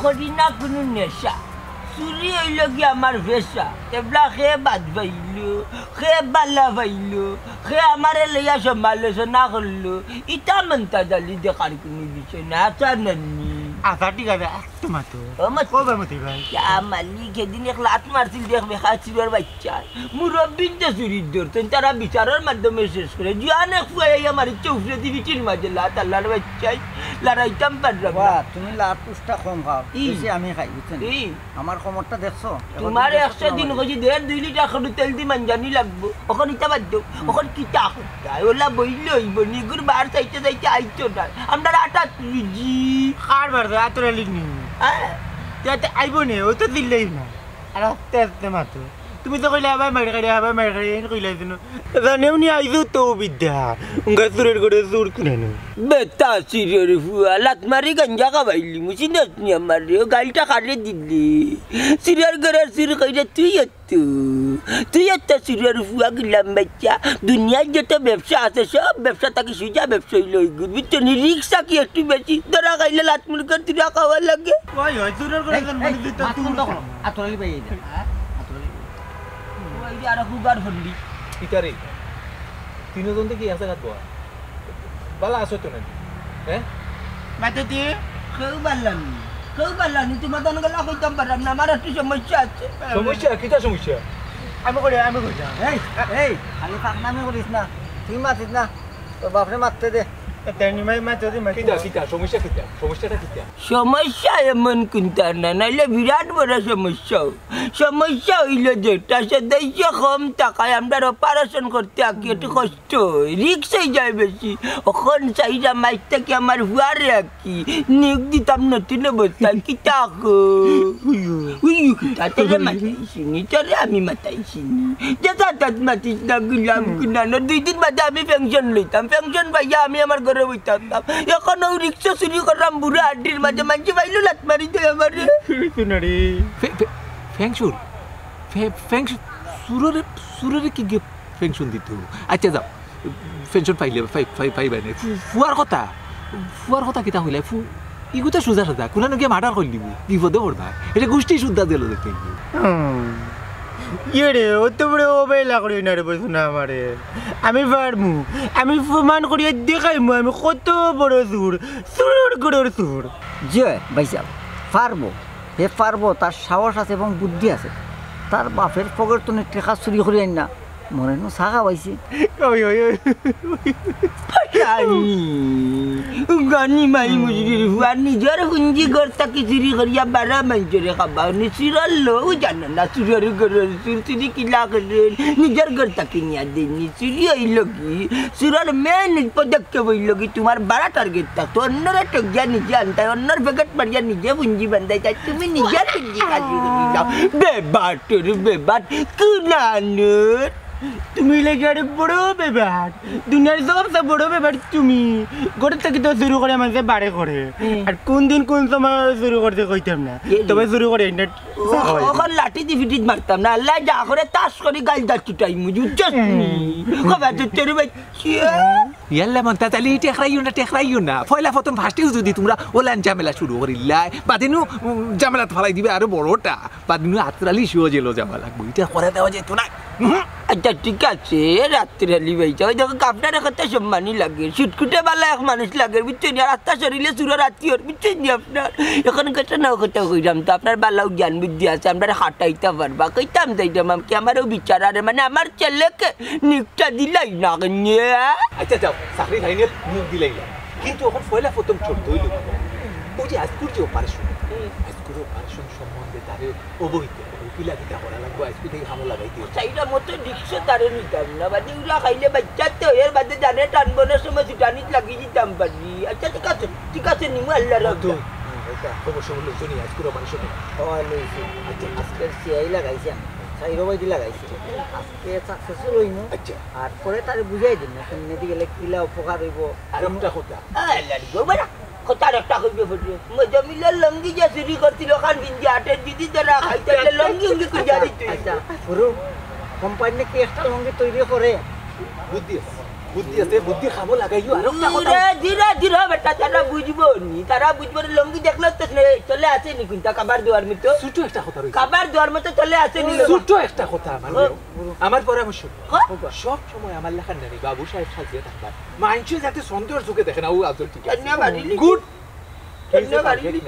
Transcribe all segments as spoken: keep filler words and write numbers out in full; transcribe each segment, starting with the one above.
করি না কুনু নেশা, চুরি অইলো গি আমার পেশা। এবলা কে বাদ পাইলো, কে বালা পাইলো, কে আমারে লইয়া সমালোচনা করলো, ইতা মন্তাজ আলী দেখার কুনু বিষয় না, আচ্ছা নানি? আচ্ছা, ঠিক আছে, আস্তে মাতো। ও মতি। কবে মতি ভাই? ইয়া মালিক, এদিন এক লাত মারছিল দেখ বেকার চুরর বাচ্চা। মুরব্বিন তো চুরির ধরছেন, তারা বিচারর মাধ্যমে শেষ করে। জুয়ান এক ফুয়াই আমার ইচ্ছে উফরে দিবি চির মাঝে লাত, আল্লাহর বাচ্চাই, লড়াইতাম পারলাম না। বাবা, তুমি লাত উষ্টা কম খাও, ই। বেশি আমি খাই, বুঝছেন? ই। আমার কোমরটা দেখছো? এখন তোমার দেখছো একশো দিন আমার? কইছি দেড় দুই লিটার করে তেল দি মানজানি লাগবো। অখন ইতা বাদ দেও। হুম। অখন কিতা করতায়? ওলা বইলে অইবো নি, গুর বার চাইতে চাইতে আইতো না। আমরা আটা তুলছি। কার বার চাই? আতর আলীর নি। হ্যাঁ? তে, তে আইবো নে, ও তো দিলেই না। আর আস্তে আস্তে মাতো। তুমি তো কইলে আবার মার খাইলে, আবার মার খাইলে, এন কইলে যেন। জানেও নি আইজও তো বিদ্যা। উঙ্গা চুরর ঘরর চুর কুনানো। বেটা চুরর ফুয়া, লাত মারি গাঞ্জা খাবাইলি, মুছি নাচনি আমারে, ও গাইলটা কারে দিলি। চুরর ঘরর চুর কইরে তুই এত। তুই এত চুরর ফুয়া গুলাম বাচ্চা। দুনিয়ার যত ব্যবসা আছে, সব ব্যবসা থাকি সুজা ব্যবসা অইলো অই গুদ। বুঝছো নি? রিক্সা কি একটু বেশি? ধরা খাইলে লাত মুড়ি করে তুই খাওয়া লাগে। ওই, ওই, চুরর ঘরর এই, চুর এই, মানে তুই তো মাত বন্ধ করো। আতর আলী ভাই, এই যে। হ্যাঁ? আতর আলী ভাই। ওই যে আরো কুগার ফন্ডি। কিতা রে? তিনজন দেখি আছে গাত বয়া। বালা আছো তো নাকি? হ্যাঁ? মাতে দি। কেউ বালা নি। কেউ বালা নি। তোমার দন গলা কইতাম পারলাম না। আমার একটু সমস্যা আছে। সমস্যা? কিতা সমস্যা? আমি করি, আমি করি। এই, এই, খালি ফাঁকনামি করিস না। তুই মাতিস না। তোর বাপরে মাততে দে। এ, তেনি মাই, মাই, তোর মাই। কিতা, কিতা? সমস্যা কিতা? সমস্যাটা কিতা? সমস্যা এমন কুন্তা না, নাইলে বিরাট বড় সমস্যা। সমস্যা অইলো যে, তা সে দেশে কম টাকায় আমরার operation করতে আকি একটু কষ্ট অয়, risk অই যায় বেশি। অখন চাইরা মাইর থাকি আমার ফুয়ারে আকি, নিয়োগ দিতাম নতুন অবস্থায়, কিতা কো? উইও। উইও কিতা? তোরে মাতাইছি নি, তোরে আমি মাতাইছি নি। যে যা তাত মাতিস না, গুলাম কুনানো। দুই দিন বাদে আমি pension লইতাম, pension পাইয়া আমি আমার ঘরো বই থাকতাম। অখন অউ রিক্সা চুরি করলাম বুড়া আড্ডির মাঝে, মানষে পাইলো লাত মারি দেয় আমারে। চুরি তো না রে। ফে-, ফে-, ফেংশুর? ফে-, ফেংশু-, চুররে, চুররে কিগিয়ে pension দিতো? আচ্ছা যাও, pension পাইলে, পাই-, পাই-, পাইবায় নে। ফু-, ফুয়ার কথা, ফুয়ার কথা কিতা কইলায়? ফু-, ইগু তো সুজা সাজা, কুনানো গিয়া murder করি দিবো, বিপদো পড়বা। ইটা গুষ্টি সুদ্ধা দিল দেখতে গিয়ে। হুম। ইয়ে রে, অত বড় অবহেলা করিও না রে, বুঝছো না আমারে। আমি পারমু, আমি প্রমাণ করিয়া দেখাইমু আমি কত বড় চুর, চুরর ঘরর চুর। জি অয় ভাইসাব, পারবো। হে পারবো, তার সাহস আছে এবং বুদ্ধি আছে। তার বাপের পকেট তনে টেকা চুরি করি আইন না, মনে নু চা খাওয়াইছে। ওই, ওই, ওই। গানি, গানি মাই মুজরির ফুয়া, নিজর পুঞ্জি ঘর থাকি চুরি করিয়া বারা মানষরে খাবাও নি, চুরর লও জানো না, চুরর ঘরর চুর, চুরি কিলা করের, নিজর ঘর থাকি নিয়া দেইন নি, চুরি অইলো কি? চুরর main পদক্ষেপ অইলো কি, তুমার বারা target থাকতো, অন্যরে ঠগিয়া নিজে আনতায়, অন্যর পকেট মারিয়া নিজে পুঞ্জি বান্ধাইতায়, তুমি নিজর পুঞ্জি খালি করি দাও। বেবাটর বেবাট, কুনানোর। তুমি লাগে আরে বড় বেবাট, দুনিয়ার সবচেয়ে বড় বেবাট তুমি। ঘর থাকি তো চুরি করে মানষে বারে করে। হুম। আর কোন দিন কোন সময় চুরি করতে কইতাম না। এ রে। তবে চুরি করে internet অখন লাঠি দি ফিটিত মারতাম না, আল্লায় যা করে তাস করি গাইল দাঁত চুটাইমু, বুঝছস নি? হুম। কবে তো তোর বাচ্চা। ইয়াল্লা মন্তাজ আলী, টেকরাইও না, টেকরাইও না। পয়লা প্রথম first এও যদি তুমরা অলান ঝামেলা শুরু করিলায়, বাদে নু, উম, ঝামেলাত ফালাই দিবায় আরো বড়টা। বাদে নু আতর আলী সহ জেলো যাওয়া লাগবো। ইটা করে দেওয়া যাইতো না। উহু। আচ্ছা, ঠিক আছে, আতর আলী ভাই, ওই দেখো, আপনার একটা সম্মানই লাগে, সুটকুটে বালা এক মানুষ লাগে, বুঝছইন নি? আর আত্মা শরীরে চুরর আত্মীয়, বুঝছইন নি আপনার? অখন কথা না কথা কইরাম তো, আপনার বালাও জ্ঞান বুদ্ধি আছে, আমরারে খাটাইতা পারবা, কইতাম যাইতাম, আমি কি আমারও বিচার আরে, মানে, আমার ছেলেকে নিকটা দিলাই না কেনে? আচ্ছা, যাও, চাকরি খাইলে নিয়োগ দিলাই না। কিন্তু অখন পয়লা প্রথম শর্ত অইলো, ওই যে আইজকুর যে operation, আইজকুর operation সম্বন্ধে তারে অবহিত করো, কিলা কিতা করা লাগবো, আইজকু থাকি কামো লাগাই দিও। চাইরা মতো রিক্সা তারে নিতাম না, বাদে উলা খাইলে বাচ্চাতে, এর বাদে জানে টানবো না সময় ছুটানিত লাগি দিতাম পারি। আচ্ছা, ঠিক আছে, ঠিক আছে, নিমু আল্লাহর তো, রহমতে। হুম, এটা খবর সবর লোকজনই আইজকুর operation। ও, লইছি। আচ্ছা। আজকের সিআই লাগাইছি আমি, চাইরো বাইদি লাগাইছি। আজকে successful অইমু। আচ্ছা। আর পরে তারে বুঝাই দিমু, কেমনে দি গেলে কিলা উপকার অইবো। আর একটা কথা। এই, লাড়ি গো, বেটা। কথা আর একটা কইবে বলবে। মজমিলের লঙ্গি যে চুরি করছিল, খান বিন্দি আটের দিদি ধরা খাইতে হইলে লঙ্গি উঙ্গি কুজারি তুই। আচ্ছা, গুরু, কোম্পানি কি একটা লঙ্গি তৈরি করে? বুদ্ধি আছে। বুদ্ধি আছে, বুদ্ধি খাবো লাগাইও, আর একটা কথা। ধীরে, ধীরে, ধীরে, বেটা, তারা বুঝবো নি, তারা বুঝবো নি, লুঙ্গি দেখলে তো নে, চলে আসেনি কিন্তু, কাবার দুয়ার মতো। ছোট একটা কথা রইছে। কাবার দুয়ার মতো চলে আসেনি, ছোট একটা কথা আমার। ও। আমার পরামর্শ। ও। সব সময় আমার লেখার নানি বাবু সাহেব সাজিয়া থাকবা। মাইনষে যাতে সন্দেহর চোখে দেখে না, ও আদর ঠিক আছে। কেন বাড়িলি? গুড। কেন বাড়িলি?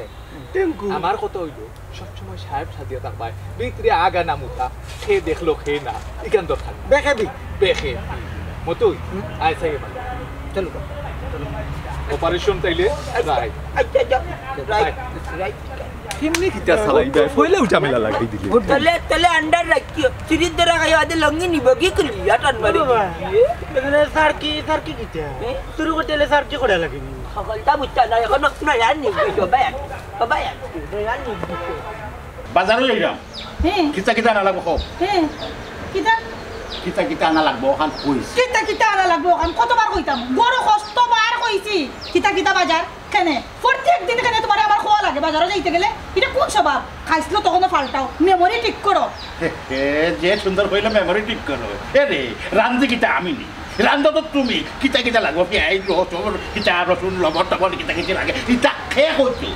টেঙ্গু। আমার কথা হইলো, সবসময় সাহেব সাজিয়া থাকবা। ভিতরে আগা না মুতা, সে দেখলো, সে না। ইখান দরকার না। বেখেবি। বেখে। মতই, আয় সাইয়ে বাবা। চলো, চলো। অপারেশন তাইলে, রাইট। আচ্ছা, আচ্ছা। Right, right. কেমনে কিতা চালাইবা? পয়লাউ ঝামেলা লাগাই দিলে। তাহলে, তাহলে আন্ডার রাখিও। চুরির ধরা খাইও, আদে লঙ্গি নিব, কি করলি? আটান মারি। বাবা, এখানে স্যার কি, স্যার কি কিতা? হ্যাঁ? শুরু করতে হলে স্যার কি করে লাগেনি? সকলটা বুঝতে না, এখন নয়া নিব, সবাই আন, সবাই আন, নয়া নিব। বাজারো যাইরাম। হ্যাঁ। কিতা কিতা আনা লাগবো কও? হ্যাঁ। কিতা? কিতা কিতা আনা লাগবো ওখান কইস। কিতা কিতা আনা লাগবো ওখান কতবার কইতাম? বড় কষ্টবার কইছি। কিতা কিতা বাজার? কেনে? প্রত্যেক দিন কেনে তোমারে আমার কওয়া লাগে বাজারো যাইতে গেলে? ইটা কোন স্বভাব? খাইছলো তখনও পাল্টাও। মেমোরি ঠিক করো। হে, হে, যে সুন্দর কইলো মেমোরি ঠিক করো। এ রে, রান্ধি কিতা আমি নি? রান্ধো তো তুমি। কিতা কিতা লাগবো? পিয়াইজ, রসুন, কিতা রসুন, লবণ, টবণ, কিতা কিতা লাগে? ইতা কে কইছো?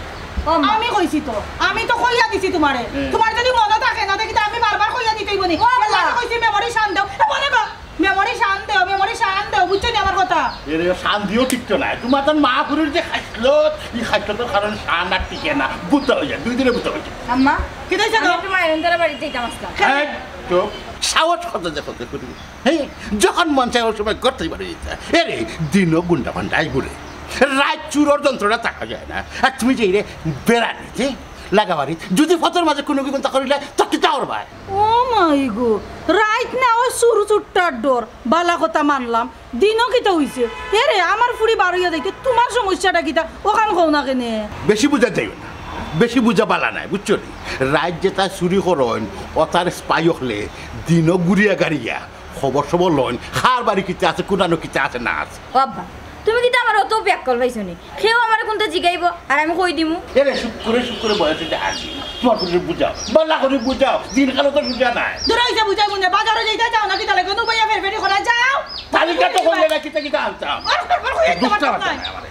ও মা। আমি কইছি তো, আমি তো কইয়া দিছি তোমারে। হুম। তোমার যদি মনে থাকে না, দেখি তো আমি বারবার কইয়া দিতেই বলি। ও আল্লাহ। আমি কইছি মেমোরি শান দেও। এ বলে গো, মেমোরি শান দেও, মেমোরি শান দেও, বুঝছো নি আমার কথা? এরে শান দিও ঠিক তো না। তোমার তার মা পুরুষ যে খাইছলো, এই খাইছলো তো কারণ শান আর টিকে না। বুঝতে হয়ে যায়, দুই দিনে বুঝতে হয়ে যায়। আম্মা, কি হইছে গো? আমি একটু মায়ের তারা বাড়িতে যাইতাম আজকে। এই, চুপ। সাহস কত যে কত করি। হ্যাঁ, যখন মন চায় ওই সময় করতেই পারে এটা। এরে, দিনও গুন্ডা ভান্ডাই ঘুরে। রাত চুরোর যন্ত্রণা থাকা যায় না। আর তুমি যে রে বেড়া নিতে লাগাবাড়ি, যদি ফতর মাঝে কোনো কি কোনটা করিলে, তো কিতা করবায়? ও মাই গো, রাইত না ওই চুর চুট্টার ডর, বালা কথা মানলাম, দিনও কিতা হইছে? এরে, আমার ফুড়ি বারইয়া যাইতে তোমার সমস্যাটা কিতা? ওখান কও না কেনে? বেশি বুঝা যাইও না, বেশি বুঝা বালা নাই, বুঝছো নি? রাইত যেটা চুরি করইন, ওটার স্পাই হলে দিনও ঘুরিয়া গাড়িয়া খবর সবর লইন, কার বাড়ি কিতা আছে, কোনানো কিতা আছে না আছে। ও আব্বা, তুমি কিতা আমার অত ব্যাকল পাইছো নি? কেউ আমার কোনটা জিগাইবো, আর আমি কই দিমু? এরে শুক্কুরে শুক্কুরে বয়সে যে আসি, তোমার করে বুঝাও, বালা করে বুঝাও, দিনকাল তো বুঝা নাই। দূর হইছে বুঝাই মনে, বাজারো যাইতে যাও না, কিতা লাগে? নুবাইয়া ফেরফেরি করা যাও। তালিকা তো করলে না, কিতা কিতা আনতাম। আর, আর, আর, আর, দুষ্টা আর, বাচ্চা নাই আমারে।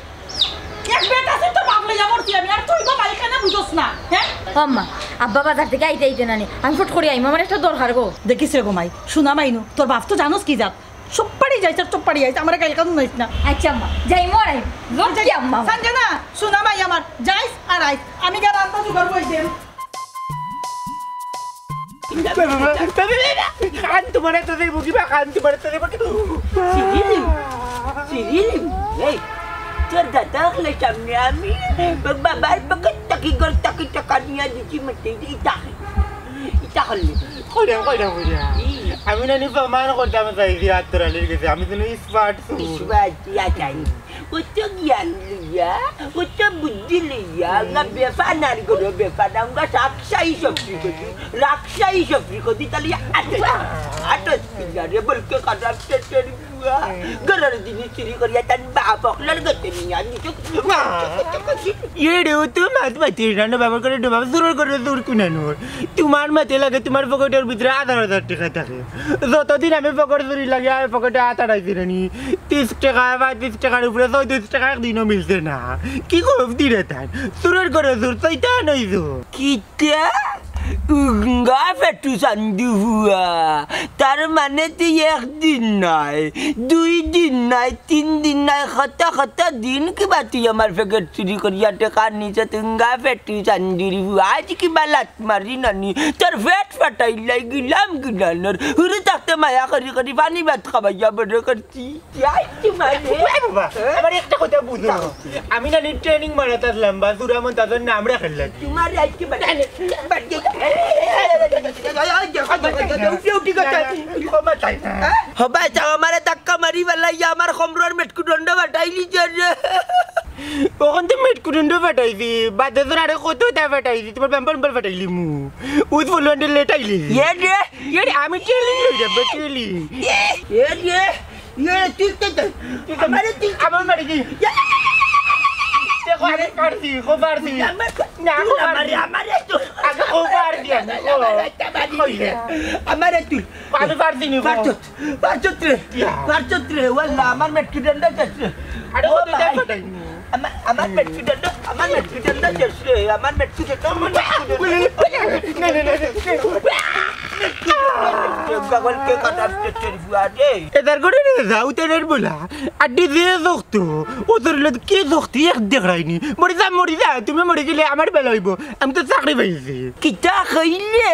এক বেটা আছে তো বাপ লইয়া মরছি আমি, আর তুই তো মালিক না বুঝোস না, হ্যাঁ? ও আম্মা, আব্বা বাজার থেকে আইতে আইতে নানি, আমি ফট করি আইমু, আমার একটা দরকার গো। দেখিস রে গো মাই, শোনা মাইনু, তোর বাপ তো জানোস কি জাত, সব পাড়ি যাইস আর সব পাড়ি আইস, আমার গাইল কানুন নাইস না। আচ্ছা আম্মা, যাইমু আর আইমু। লক্ষ্মী আম্মা। সানজানা, শোনা মাই আমার, যাইস আর আইস, আমি গেলাম তো জোগাড় করে দেব। কান তোমারে তো দেবো কিবা, কান তোমারে তো দেবো কিবা। সিরিলিম, সিরিলিম, এই, তোর দাদা হলে সামনে আমি বাবার পকেট থাকি ঘর থাকি টাকা নিয়ে দিছি, মতে ইটা, ইটা হলে। কইরা, কইরা, কইরা। ই। আমি না নি প্রমাণ করতাম চাইছি আত্তর আলীর গেছে, আমি তো এক্সপার্ট চুর। এক্সপার্ট, ইয়া চাই। কত জ্ঞান লইয়া, কত বুদ্ধি লইয়া, আমরা বেফা নার গরো বেফা না, আমরা রাকশাই সফরি করি, রাকশাই সফরি করি, তাহলে আটত, আটত কিনারে বলকে খারাপ টেটের বুয়া, ঘরের জিনিস চুরি করিয়া তার বাপ অকলর গেছে নিয়া নিচে। ইয়ে রে, ও তো মাত মাতিস না, না বাবার করে ডোবা, চুরর করে চুর কুনানোর। তোমার মাতে লাগে তোমার পকেটের ভিতরে হাজার হাজার টাকা থাকে। যতদিন আমি পকেট চুরি লাগে, আমি পকেটে হাত আড়াইছি রে নি। তিরিশ টাকা, পঁয়ত্রিশ টাকার উপরে ছয়ত্রিশ টাকা একদিনও মিলছে না। কি কম দিলে তাই? চুরর করে চুর, শয়তান হইছো। কিতা? উঙ্গা ফেটু চান্দু হুয়া। তার মানে তুই একদিন নয়, দুই দিন নয়, তিন দিন নয়, কত কত দিন কিবা তুই আমার পকেট চুরি করিয়া টাকা নিছ, তুঙ্গা ফেটু চান্দুর হুয়া। আজ কিবা লাত মারি নানি, তোর পেট ফাটাইলাই গিলাম গিলানোর। হুরু থাকতে মায়া করি করি পানি ভাত খাবাইয়া বড় করছি। যাই কি মানে? ওই বাবা, আমার একটা কথা বুঝো। আমি না নি ট্রেনিং মারাত আসলাম, বা চুরা মন তাদের নাম রাখার লাগি। তোমার আজকে মানে, মানে, উঠে উঠে কথা। ক্ষমা চাই না। হবাই যাও, আমারে ধাক্কা মারি বেলাই, আমার কমরর মেটকুদণ্ড ফাটাইলি যে রে। ওখান তো মেটকুদণ্ড ফাটাইছি, বাদে তোর আরে কত তা ফাটাইছি, তোমার ব্যাম্পার ব্যাম্পার ফাটাইলি মু। উস বলুন লেটাইলি। এ রে, এ রে, আমি ট্রেনিং লই যাবো, ট্রেনিং। এ রে, এ রে, তুই তো, তুই তো আমারে তুই আমার মারি কি? দেখো, আমি পারছি, কও পারছি। না, কও পারছি। আমারে, আমারে তো। আগে কও পারছি আমি, কও। আমারে তো। কইলে। আমারে তুই। আমি পারছি নি, কও। পারছত, পারছত রে, ইয়া। পারছত রে, ওয়াল্লা, আমার মেট্রিক দণ্ড শেষ রে। আরে, ও কত ভাই। দেখো তাই। আমার, আমার মেট্রিক দণ্ড, আমার মেট্রিক দণ্ড শেষ রে, আমার মেট্রিক দণ্ড, আমার মেট্রিক দণ্ড। না, না, না, না। পাগল কে কাটার পেটের বুয়া রে। এদার করে রে, যাও তেরের বলা। আড্ডি দিয়ে দোস্ত, ও তোর লোক কি দোস্তি এক দেখরায়নি। মরি যা, মরি যা, তুমি মরি গেলে আমার বেলা অইবো। আমি তো চাকরি পাইছি। কিতা কইলে?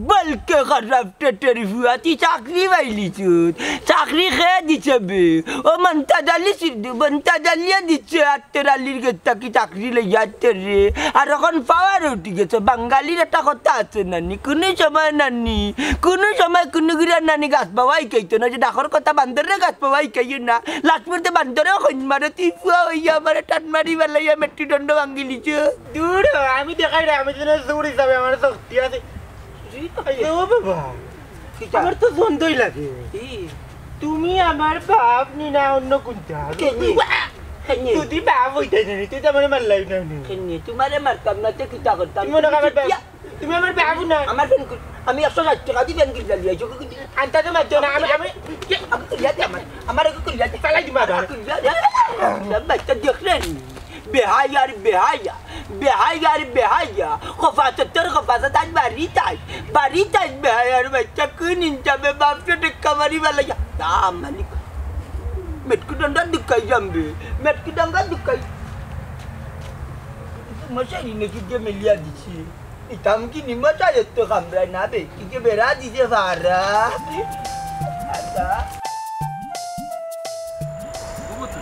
বলকে খারাপ টেটের ফুয়া, তুই চাকরি পাইলিছত? চাকরি কে দিছে বে? ও মন্তাজ আলী সিদ্ধু, মন্তাজ আলীয়ে দিছে, আত্তর আলীর গেছ থাকি চাকরি লইয়া আত্তর রে। আর অখন পাওয়ার উঠি গেছে। বাঙালির একটা কথা আছে নানি, কুনু সময় নানি, কুনু সময় কুনু গুড়া নানি গাছ বাওয়াই খাইতো না, যে ডাকর কথা বান্দররে গাছ বাওয়াই খাইয়ে না। লাস্ট মুহূর্তে বান্দরেও খইন মারে, তুই ফুয়া অইয়া আমারে টান মারি বেলাইয়া মেট্রিক দণ্ড ভাঙ্গিলিছ। দূর হ, আমি দেখাই রে, আমি যেন জোর হিসাবে আমার শক্তি আছে। জি, আইয়ে। ও বাবা, কিতা? আমার তো সন্দেহই লাগে। কি? তুমি আমার বাপ নি না অন্য কোনটা? কেনে? কেনে? যদি বাপ অইতায় না, তুই তো আমারে মারলাই না নি। কেনে? তোমারে মারতাম না, তে কিতা করতাম? তুমি মনে কর আমার বাপ, তুমি আমার বাপ না। আমার ফেন কই? আমি একশো ষাট টাকা দি ফেন কিনলা লিয়া, চোখে কিনলা। আনতা তো মারতো না, আমি, আমি, আমারে করিয়া দে, আমার, আমারে করিয়া দে। ফালাই দিমু আবার। করিয়া দে। বাচ্চা দেখলে নি? বেহায়ার বেহায়া, বেহায়ার বেহায়া, খফাসতর খফাসত আজ বাড়ি তাই, বাড়ি তাই বেহায়ার বাচ্চা কোন ইনসাফে বাপরে টেক্কা মারি বেলাইয়া। না মালিক, মেটকু ডান্ডা দুকাই জামবে, মেটকু ডান্ডা দুকাই। মশারি নাকি যে মেলিয়া দিছি। ইতাম কি নিমা চায়ের তো কামড়ায় না বে, কি যে বেড়া দিছে ফারা। আচ্ছা। ও বন্ধু,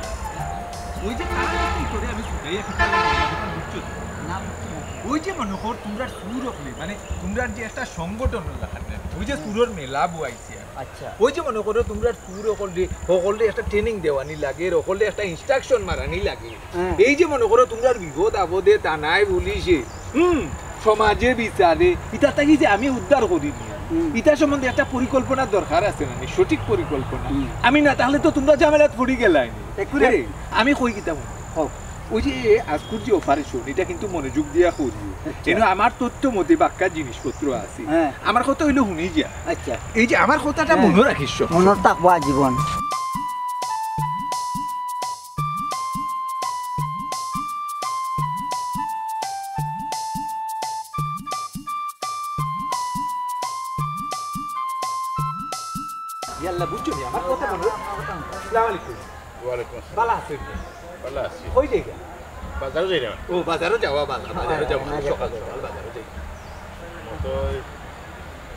ওই যে কারণ কি করে আমি ছুটাইয়া ফিরতে পারি না, বুঝছো তো? না, বুঝছি না। ওই যে মনে কর তোমরা চুর অকলে, মানে তোমরা যে একটা সংগঠন লাগাতে, ওই যে চুরর মেলা বওয়াইছে আর। আচ্ছা। ওই যে মনে করো তোমরা চুর অকলরে, অকলরে একটা training দেওয়ানি লাগে, অকলরে একটা instruction মারানি লাগে। হ্যাঁ। এই যে মনে করো তোমরা বিপদ আপদে থানায় পুলিশে, হুম, সমাজে বিচারে, ইতা থাকি যে আমি উদ্ধার করি নি, হুম। ইতা সম্বন্ধে একটা পরিকল্পনার দরকার আছে না নি? সঠিক পরিকল্পনা। হুম। আমি না তাহলে তো তোমরা ঝামেলাত পড়ি গেলায় নি। এ করে আরে, আমি কই কিতা মনে? হক। ওই যে আজকুর যে operation, এটা কিন্তু মনোযোগ দিয়া করিও। আচ্ছা। এনে আমার তথ্য মতে বাক্কা জিনিসপত্র আছে। হ্যাঁ। আমার কথা অইলো হুনি যা। আচ্ছা। এই যে আমার কথাটা হ্যাঁ। মনে রাখিস সব। মনে থাকবো আজীবন। ইয়াল্লা, বুঝছো নি? আমার কথা মনে রাখ। আসসালামু আলাইকুম। ওয়ালাইকুম আসসালাম। ভালা আছেন? ভালা আছি। কই যাইবা? বাজারো যাইরাম। ও, বাজারো যাওয়া ভালা, বাজারো যাওয়া। হ্যাঁ, সকাল হ্যাঁ। সকাল বাজারো যাই। মতো ওই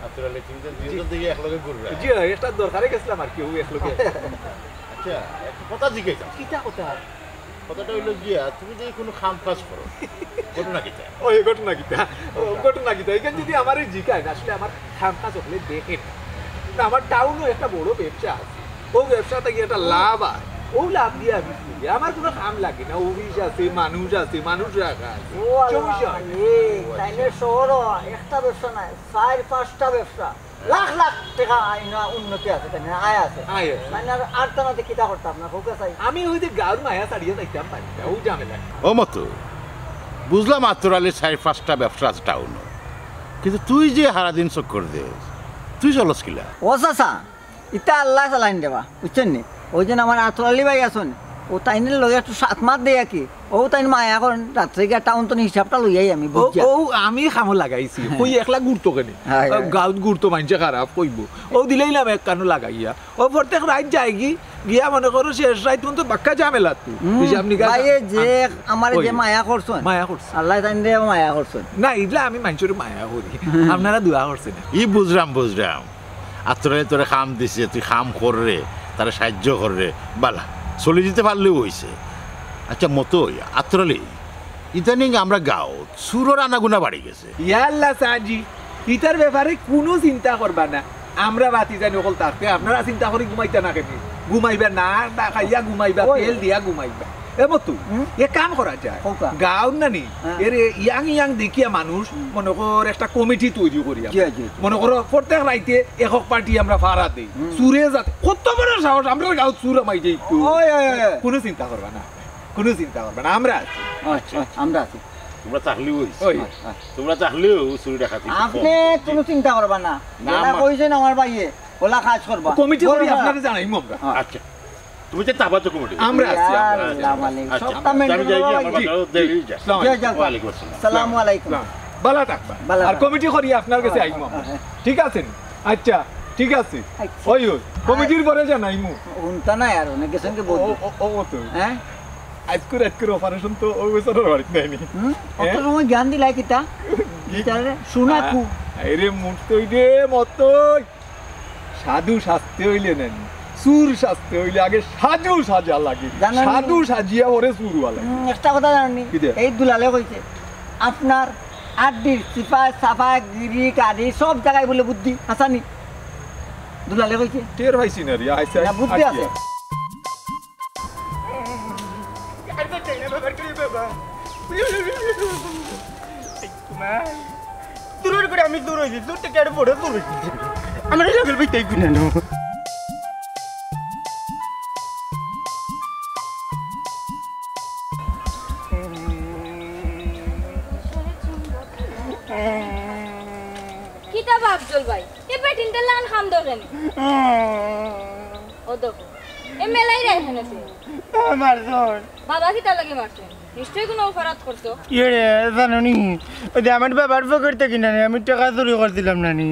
আব্দুল আলী, তুমি তো দুইজন দেখি একলগে ঘুরবা। জি, একটা দরকারে গেছিলাম আর কি, ও একলগে। আচ্ছা, একটা কথা জিজ্ঞাসা। কিতা কথা? কথাটা অইলো গিয়া, তুমি যদি কোনো কাম কাজ করো, ঘটনা কিতা? ওই ঘটনা কিতা? ও, ঘটনা কিতা? এখানে যদি আমারে জিগাইন, আসলে আমার কাম কাজ অকলে দেখে না। না, আমার টাউনো একটা বড় ব্যবসা আছে। ও ব্যবসা থাকি একটা লাভ অয়। ও লাভ দিয়া আমি চলি। আমার কোনো কাম লাগে না। অফিস আছে, মানুষ আছে, মানুষ রাখা আছে। ও আল্লাহ, সমস্যা হয় না। এই, তাইলে শহরো একটা ব্যবসা নায়, চাইর পাঁচটা ব্যবসা। লাখ লাখ টেকা আয় না, উন্নতি আছে, তাই না? আয় আছে। আয় আছে। মানে আর, আর তো না, তো কিতা করতাম না, হোক আছে। আমি ওই যে গাঁওর মায়া ছাড়িয়া যাইতাম পারি না, ও ঝামেলা। ও মতো, বুঝলাম আতর আলীর চাইর পাঁচটা ব্যবসা আছে টাউনো, কিন্তু তুই যে হারা দিন চক্কর দেস, তুই চলস কিলা? ও চাচা, ইতা আল্লায় চালাইন দেবা, বুঝছইন নি? ওই যে আমার আতর আলী ভাই আছইন, ও তাইনর লগে একটু সাত মাত দেয়া কি, ও তাইন মায়া করইন, রাত্রে গিয়া টাউন তনে হিসাবটা লইয়াই আমি, ও, বুঝছা? ও, আমি কামো লাগাইছি, হ্যাঁ। কই একলা ঘুরতো কেনে? হ্যাঁ, হ্যাঁ। গাঁওত ঘুরতো, মাইনষে খারাপ কইবো। ও দিলাইলাম এক কানো লাগাইয়া। ও প্রত্যেক রাইত যায়গি, গিয়া মনে করো শেষ রাইত পর্যন্ত বাক্কা ঝামেলাত। হুম, হিসাব নিকাশ ভাই, এই যে আম-, আমারে যে ওই। মায়া করছইন, মায়া করছইন। আল্লায় তাইনরে মায়া করছইন। না, ইলা আমি মাইনষরে মায়া করি। হুম। আপনারা দোয়া করছইন। ই বুঝরাম, বুঝরাম। আতর আলী তোরে কাম দিছে, তুই কাম কররে, তারে সাহায্য কররে, বালা, চলি দিতে পারলেউ অইছে। আচ্ছা, মতই, আতর আলী, ইদানিং আমরা গাঁওত চুরর আনাগুনা বাড়ি গেছে। ইয়াল্লা সাজি, ইতার ব্যাপারে কুনু চিন্তা করবা না। আমরা বাতি জানি অকল থাকতে, আপনারা চিন্তা করি ঘুমাইতা না কেনে? ঘুমাইবা না, না খাইয়া ঘুমাইবা, ওই। তেল দিয়া ঘুমাইবা। এ মতু, হুম? এ কাম করা যায়। কউক্কা। গাঁওর নানি, হ্যাঁ। এরে ইয়াং ইয়াং দেখিয়া মানুষ, হুম। মনে কর একটা কমিটি তৈরি করিয়া। জি, জি, জি। মনে করো প্রত্যেক রাইতে একক পার্টি আমরা ফারা দেই। হুম। চুরে যাতে, কত বড় সাহস, আমরার গাঁওত চুর হামাই যাইতো। ওই, ওই, ওই। কুনু চিন্তা করবা না। কোনো চিন্তা করবা না, আমরা আছি। আচ্ছা, আচ্ছা, আমরা আছি। তোমরা থাকলেও হইছে। ওই। তোমরা থাকলেও চুরি ডাকাতি কম। আপনি কোনো চিন্তা করবা না। না, যেটা আমার কইছেন আমার ভাইয়ে, ওলা কাজ করবা। কমিটি করি বড় আপনারে জানাইমু আমরা। হ্যাঁ। আচ্ছা, তুমি যে তাবা তো কমিটি। আমরা আছি, আমরা আছি। আল্লাহ মালিক। আচ্ছা, সবটা আমি maintain যাই, করবা আমার ভাই। বাসায় দেরি হয়ে যায়। আসসালামু আলাইকুম। ওয়ালাইকুম আসসালাম। আসসালামু আলাইকুম। সালাম। ভালা থাকবা। ভালা আর থাকবা। কমিটি করি আপনার কাছে হ্যাঁ, আইমু আমরা। হ্যাঁ, হ্যাঁ। ঠিক আছে নি? আচ্ছা, ঠিক আছে। আচ্ছা। ওই, ওই, কমিটির পরে জানাইমু। হুনতা নাই আর, অনেক গেছেন কি বলতো? ও, ও, ও তো। হ্যাঁ? আজকুর, আজকুর operation তো ওই বছরের বাড়িতে নেয়নি। হুম? অত হ্যাঁ? সময় জ্ঞান দিলাই কিতা? কি? কিতা রে? শোনা আ-, কু। আরে মুখ তো ওই রে, মতই। সাধু সাজতে হইলে নেন, চুর সাজতে হইলে আগে সাজু সাজা লাগে। জানো নি? সাধু সাজিয়া ওরে চুর হওয়া লাগে। হুম, একটা কথা জানো নি? কি দে? এই দুলালে কইছে, আপনার আড্ডি, সিফা, সাফা, গিরি, কারি সব জায়গায় বলে বুদ্ধি, হাসানি। দুলালে কইছে। টের পাইছি না রে, আইসা, না, বুদ্ধি আইসা। আছে। দূরের করে আমি দূর হইছি, দূর থেকে আরো বড় দূর হইছি। আমার এই level বইতে গুনে নো। কিতা বাপ জল ভাই, এ বেটিনটা লান খাম দরকার নেই। ও দেখো, এ মেলাই রে এখানে তো। আমার জন। বাবা কিতা লাগে মারছেন? নিশ্চয়ই কোনো অপরাধ করছো। ইয়ে রে, জানো নি? ওই যে আমার বাবার পকেট থেকে না নি, আমি টাকা চুরি করছিলাম না নি।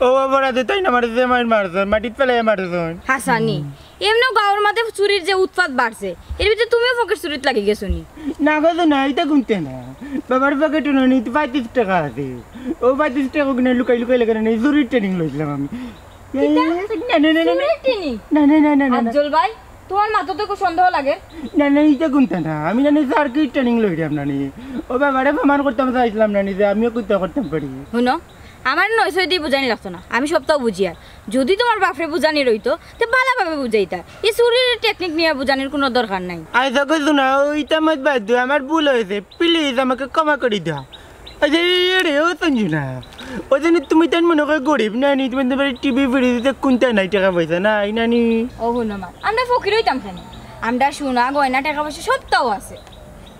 ও অপরাধে তাই না আমার যে মাইর মারছন, মাটিত ফেলাই মারছন। হাসানি, এমনেও গাঁওর মাঝে চুরির যে উৎপাত বাড়ছে, এর ভিতরে তুমিও পকেট চুরিত লাগি গেছো নি? না গো, না, এটা গুনতে না। বাবার পকেটে না নি, তো পঁয়ত্রিশ টাকা আছে। ও পঁয়ত্রিশ টাকা ওখানে লুকাই লুকাই লাগে না, চুরির training লইছিলাম আমি। কিতা? না, না, না, না, না। চুরির training? না, না, না, না, না, না। আফজল ভাই, তোমার মাথা তো একটু সন্দেহ লাগে। না, না, এটা গুনতে না। আমি জানি স্যার কি training লইলাম না নি। ও বাবারে প্রমাণ করতাম চাইছিলাম না নি যে আমিও কুত্তা করতাম পারি। হুনো, আমার নয় ছয় দিয়ে বুঝানি লাগতো না, আমি সবটাও বুঝি। আর যদি তোমার বাপরে বুঝানি রইতো, তে ভালাভাবে বুঝাইতা। এই চুরির technique নিয়ে বুঝানির কোনো দরকার নাই। আচ্ছা, কইছো না, ওইটা আমার বাদ দিও, আমার ভুল হয়েছে, please আমাকে ক্ষমা করে দাও। আচ্ছা, এ রে, ও সঞ্জু না, ওই জন্য তুমি তাই মনে করে গরিব না নি, তুমি তোমার টিভি ফ্রিজ দিতে কোনটা নাই, টাকা পয়সা নাই না নি? ও হুনো মা, আমরা ফকির হইতাম কেন? আমরা সোনা গয়না টাকা পয়সা সবটাও আছে।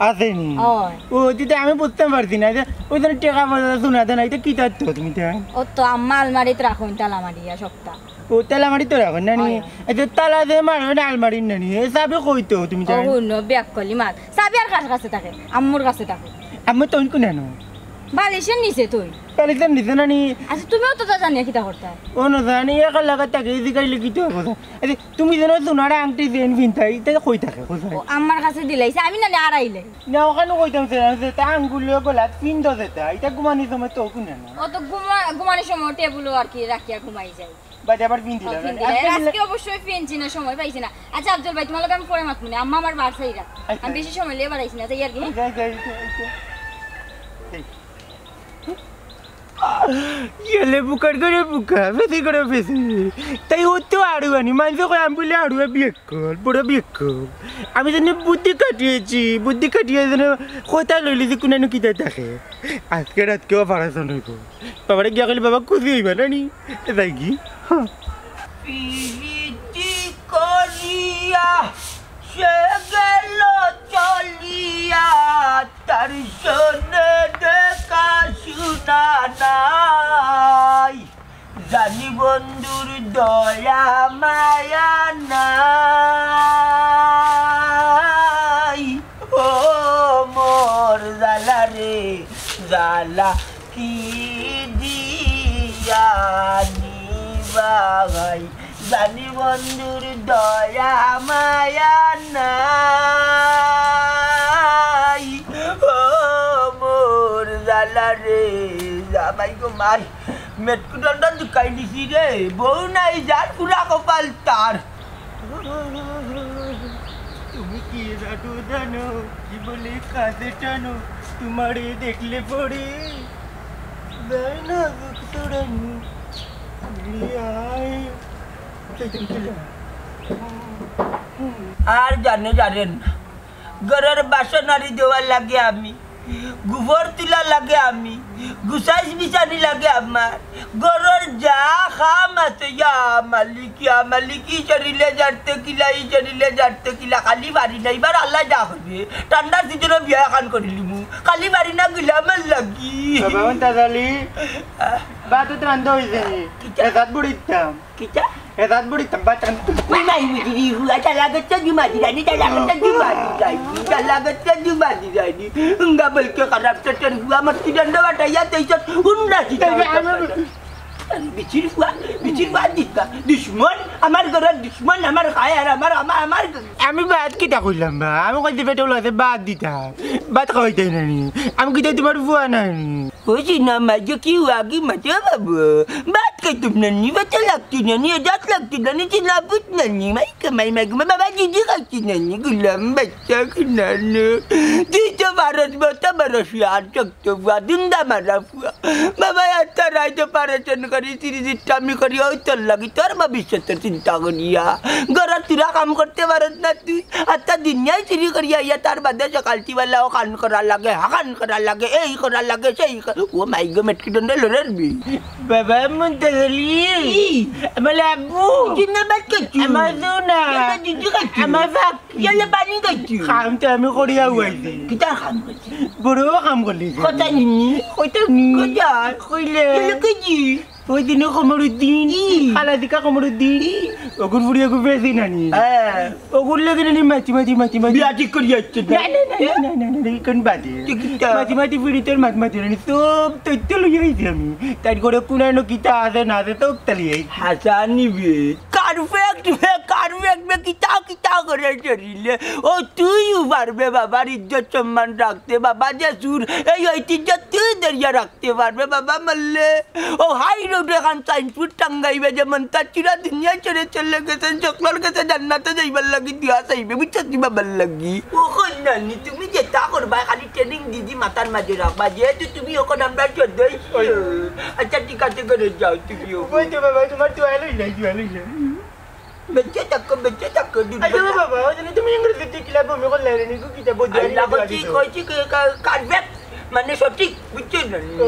আছে নি? ওই। ও, তুই তো আমি বুঝতে পারছি না, যে ওই জন্য টাকা পয়সা সোনা দেয় না, এটা কি তত্ত্ব তুমি তো? ও তো আম্মা আলমারিত রাখো, তালা মারিয়া সবটা। ও, তালা মারি তো রাখো না নি? ওই। এই যে তালা যে মারো না আলমারির না নি? এ চাবি কই তো তুমি ও জানো? হুনো, ব্যাক কলি মার। চাবি আর কার কাছে থাকে? আম্মুর কাছে থাকে। আম্মু তো কোন আনো? বালিশের নিচে তুই। বালিশের নিচে না নি? আচ্ছা, তুমিও তো তা জানিয়া কিতা করতা? ও না জানি, একা লাগা তাকে এই দিকে লিখিত হবো। আরে, তুমি যেন সোনার আংটি দেন ভিনতা, এটা কই থাকে, কোথায়? ও, আমার কাছে দিলাইছে, আমি না নি আড়াইলে। না, ওখানে কইতাম সে, সে তা আঙ্গুলে গলাত পিন দো যেটা, এটা ঘুমানি সময় তো কোন না? ও তো ঘুমা-, ঘুমানির সময় টেবুলও আর কি রাখিয়া ঘুমাই যায়। বাদে আবার পিন দিলা ও, না? পিন দিলা। আজকে আজকে অবশ্যই পিনছি না, সময় পাইছি না। আচ্ছা, আফজল ভাই, তোমার লগে আমি পরে মাতমুনে, আম্মা আমার বার চাইরা। আচ্ছা। আমি বেশি সময় লিয়ে বাড়াইছি না, যাই আর কি। যাই, যাই, যাই, যাই। গেলে বুকার করে বুকা, ফেসি করে ফেসি। তাই ও তো আড়ুয়ানি, মানষে কয় আমি বলে আড়ুয়া বিয়ে কর, বড় বিয়ে কর। আমি জানি বুদ্ধি কাটিয়েছি, বুদ্ধি কাটিয়ে যেন কথা লইলি যে কোন কিতা থাকে। আজকে রাতকেও পারাসন হইব। বাবারে গিয়া কইলে বাবা খুশি হইবা না নি? এ যাই কি? হ্যাঁ। পিরিতি করিয়া সে গেল চলিয়া, তার সনে দেখা শুনা নাই। জানি বন্ধুর দয়া মায়া নাই। ও মোর জ্বালা রে জ্বালা, কি দিয়া নিবাই? জানি বন্ধুর দয়া মায়া নাই। ও মোর জ্বালা রে জামাই গো মাই, মেটকু দণ্ডন দুকাই নিছি রে, বউ নাই যার পুরা কপাল তার। তুমি কি জাদু জানো, কি বলে কাছে টানো, তোমারে দেখলে পরে যায় না বুক তোড়ানো। আয়। আর জানে জানেন না, ঘরের বাসনারি দেওয়ার লাগে আমি গোবর তুলা লাগে আমি, গুছাইছ বিছানি লাগে আমার, ঘরর যা কাম আছে, ইয়া মালিক, ইয়া মালিক, ই শরীরে জারতে কিলা, ই শরীরে জারতে কিলা, খালি পারি না, ইবার আল্লায় যা করবে, ঠান্ডার সিজনো বিয়া এখান করিলিমু, খালি পারি না গুলামর লাগি। বাবা, তাড়াতাড়ি। আহ। ভাত তো রান্ধা অইছে নি? কিতা? এ ভাত বড়িতাম। কিতা? এ ভাত বড়িতাম, ভাত রান্ধতাম। ওই মাই বুঝি রে, হুয়া চালা গেছে জুমা দিলানি, চালা গেছে জুমা দিলানি, চালা গেছে জুমা দিলানি। উঙ্গা বলকে খারাপ চটর হুয়া মস্তি দণ্ড বাটাইয়া তেইছত উন্না দিতা। এই যে আমার বিচির হুয়া, বিচির হুয়া দিতা। দুশমন, আমার ঘরর দুশমন, আমার খায় আর আমার, আমার, আমার আমি ভাত কিতা কইলাম বা? আমি কইছি পেটে আছে ভাত দিতা। ভাত খাওয়াইতায় না নি? আমি কিতা তুমার ফুয়া নায় নি? বুঝি না, মাঝে কি আগে মাঝে বাবু। ভাত খাইতাম না নি, ভাত লাগতো না নি, দাঁত লাগতো না নি, চিনা বুঝ না নি, মাই কামাই মাই ঘুমা, বাবা জিজি খাইছি না নি, গুলাম বাচ্চা কিনা নে। তুই তো পারস, বত বড় শিয়ার, চক্ত ফুয়া, দুন্দা মারা ফুয়া। বাবা, এত রাইত অপারেশন করি, সিরিজির টামি করি, ওই তোর লাগি, তোর ভবিষ্যতের চিন্তা করিয়া। ঘরর তুরা কাম করতে পারস না তুই। আচ্ছা, দুনিয়ায় চুরি করিয়া আইয়া তার বাদে সকাল তিবেলা অখান করা লাগে, হাখান করা লাগে, এই করা লাগে, সেই করা। ও মাই গো, মেটকি দণ্ডে লড়ের বি। বাবা, মন তো গেলি। কি? আমার আব্বু। জিন্দাবাদ করছি। আমার সোনা। জিন্দাবাদ করছি। আমার বাপ। ইয়ালে পানি করছি। কাম তো আমি করিয়া উয়াইছি। কিতার কাম করছি? বড় কাম করলি। কথা নিনি? কইতাম নি। কথা? কইলে। ইয়ালে কইছি। ওই দিনে কমরুদ্দিন, ই। খালা দিকা কমরুদ্দিন, ই। ওগুর বুড়ি ওগুর বেশি নানি। হ্যাঁ। ওগুর লগে নানি মাতি, মাতি, মাতি, মাতি। বিয়া ঠিক করি যাচ্ছে না। না, না, না, না, না, না, না, কোন বাদে? ঠিক আছে। মাতি, মাতি বুড়ি তোর মাত মাতি নানি। সব তথ্য লইয়া আইছি আমি। তার করে কোনানো কিতা আছে না আছে, সব তালি আইছি। হাসানি বে। কারফেক্ট বে, কারফেক্ট বে, কিতা, কিতা করে চলিলে। ও তুইও পারবে বাবার ইজ্জত সম্মান রাখতে। বাবা যে সুর, এই ঐতিহ্য তুই ধরিয়া রাখ। তে পারবে বাবা মরলে। ও হাই রোড এখান সাইনপুর টাঙ্গাইবে যে মন্তাজ চুরা দুনিয়া ছেড়ে চলে গেছেন, সকলর কাছে জান্নাতে যাইবার লাগি দোয়া চাইবে, বুঝছো নি বাবার লাগি? ও কই নানি, তুমি যেতা করবা খালি ট্রেনিং দিদি মাথার মাঝে রাখবা, যেহেতু তুমি অখন আমরার সদস্য। ওই। আচ্ছা ঠিক আছে, ঘরো যাও তুমি। ওই তো বাবা, তুমার দোয়া লইলাই, দোয়া লইলাই। বেঁচে থাকো, বেঁচে থাকো, দুর্বল আরে না। বাবা, ওই জন্য তুমি ইংরেজিতে কিলা বমি করলে রে, নিকু কিতা বদুয়া আল্লাহ নিয়ে বলছি, দোয়া দিত। কইছি কি, কা-, কারবেক, মানে সঠিক, বুঝছো না? ও।